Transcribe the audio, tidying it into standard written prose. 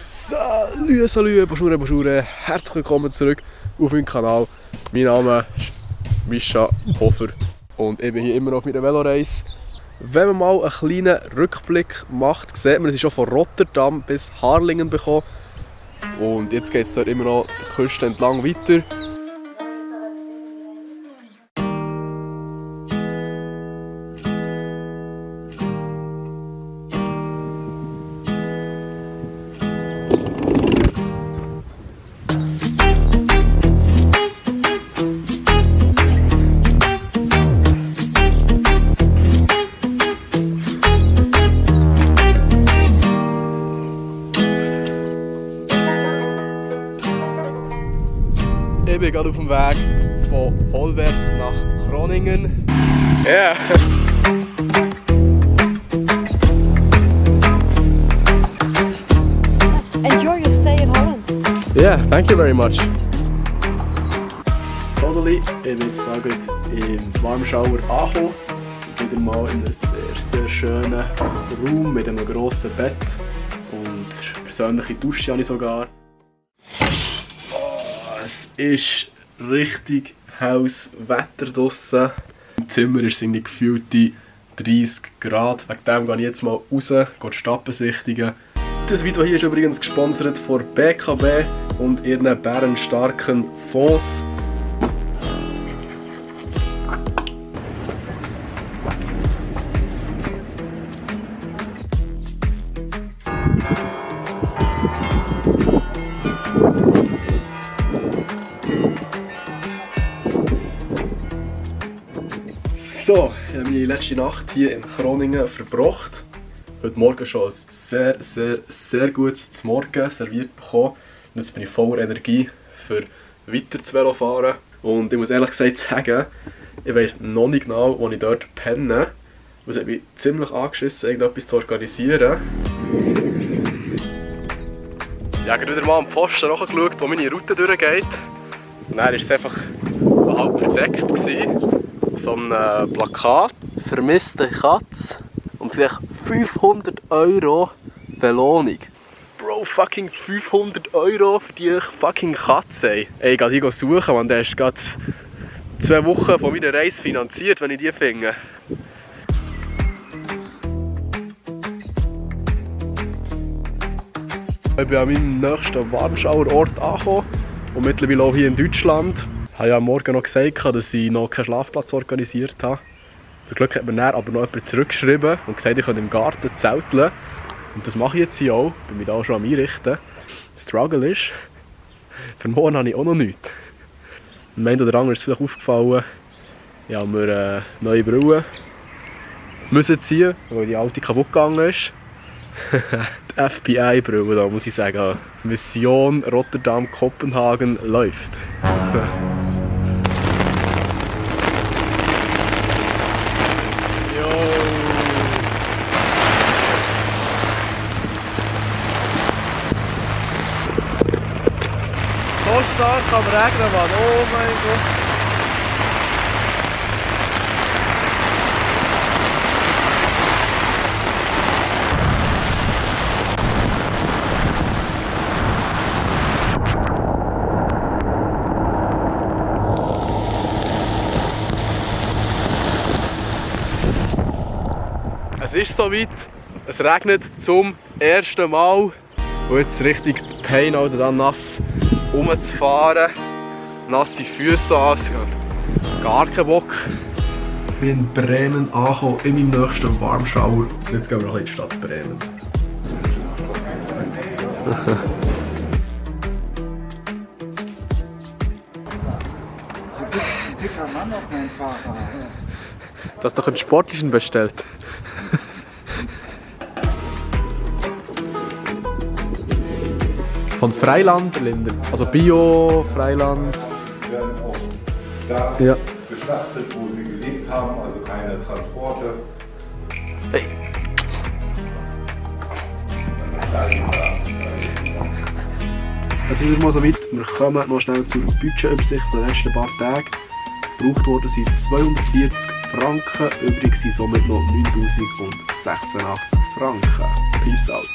Salut, bonjour, herzlich willkommen zurück auf meinem Kanal. Mein Name ist Mischa Hofer und ich bin hier immer noch auf meiner Veloreise. Wenn man mal einen kleinen Rückblick macht, sieht man, dass ich schon von Rotterdam bis Harlingen bekommen. Und jetzt geht es dort immer noch die Küste entlang weiter. Ich bin gerade auf dem Weg von Olwerd nach Groningen. Yeah. Enjoy your stay in Holland. Yeah, thank you very much. Sodeli, ich bin jetzt im Warmschauer angekommen. Wieder mal in einem sehr schönen Raum mit einem grossen Bett und eine persönliche Dusche habe ich sogar. Es ist richtig helles Wetter draussen. Im Zimmer ist es irgendwie gefühlte 30 Grad. Wegen dem gehe ich jetzt mal raus, gehe die Stadt besichtigen. Das Video hier ist übrigens gesponsert von BKB und ihren bärenstarken Fonds. So, ich habe meine letzte Nacht hier in Groningen verbracht. Heute Morgen schon ein sehr gutes Morgen serviert bekommen. Und jetzt bin ich voller Energie für weiter zu Velofahren. Und ich muss ehrlich gesagt sagen, ich weiss noch nicht genau, wo ich dort penne. Es hat mich ziemlich angeschissen, irgendetwas zu organisieren. Ich habe wieder mal am Pfosten nachgeschaut, wo meine Route durchgeht. Und dann war es einfach so halb verdeckt. So ein Plakat, vermisste Katze und vielleicht 500 € Belohnung. Bro, fucking 500 € für die fucking Katze. Ey, ich gehe die suchen, man, der ist gerade 2 Wochen von meiner Reise finanziert, wenn ich die finde. Ich bin an meinem nächsten Warmschauerort angekommen und mittlerweile auch hier in Deutschland. Ich habe ja am Morgen noch gesagt, dass ich noch keinen Schlafplatz organisiert habe. Zum Glück hat mir dann aber noch jemand zurückgeschrieben und gesagt, ich könnte im Garten zelteln. Und das mache ich jetzt hier auch. Ich bin mich da auch schon am Einrichten. Das Struggle ist, für morgen habe ich auch noch nichts. Dem einen oder anderen ist es vielleicht aufgefallen, ich habe mir eine neue Brille müssen ziehen, weil die alte kaputt gegangen ist. Die FBI-Brille, da muss ich sagen. Mission Rotterdam-Kopenhagen läuft. So stark am Regnen, Mann. Oh mein Gott. Es ist soweit. Es regnet zum ersten Mal. Und jetzt richtig Pain, oder dann nass rumzufahren. Nasse Füße an, ich habe gar keinen Bock. Ich bin in Bremen angekommen, in meinem nächsten Warmschauer. Jetzt gehen wir noch in die Stadt Bremen. Dicker Mann auf meinem Fahrrad. Du hast doch einen sportlichen bestellt. Von Freiland Linder, also Bio, Freiland. Die werden auch da geschlachtet, wo sie gelebt haben, also keine Transporte. Hey. Es ist wieder mal so weit, wir kommen noch schnell zur Budgetübersicht der letzten paar Tage. Gebraucht worden sind 240 Franken, übrig sind somit noch 9086 Franken. Peace out.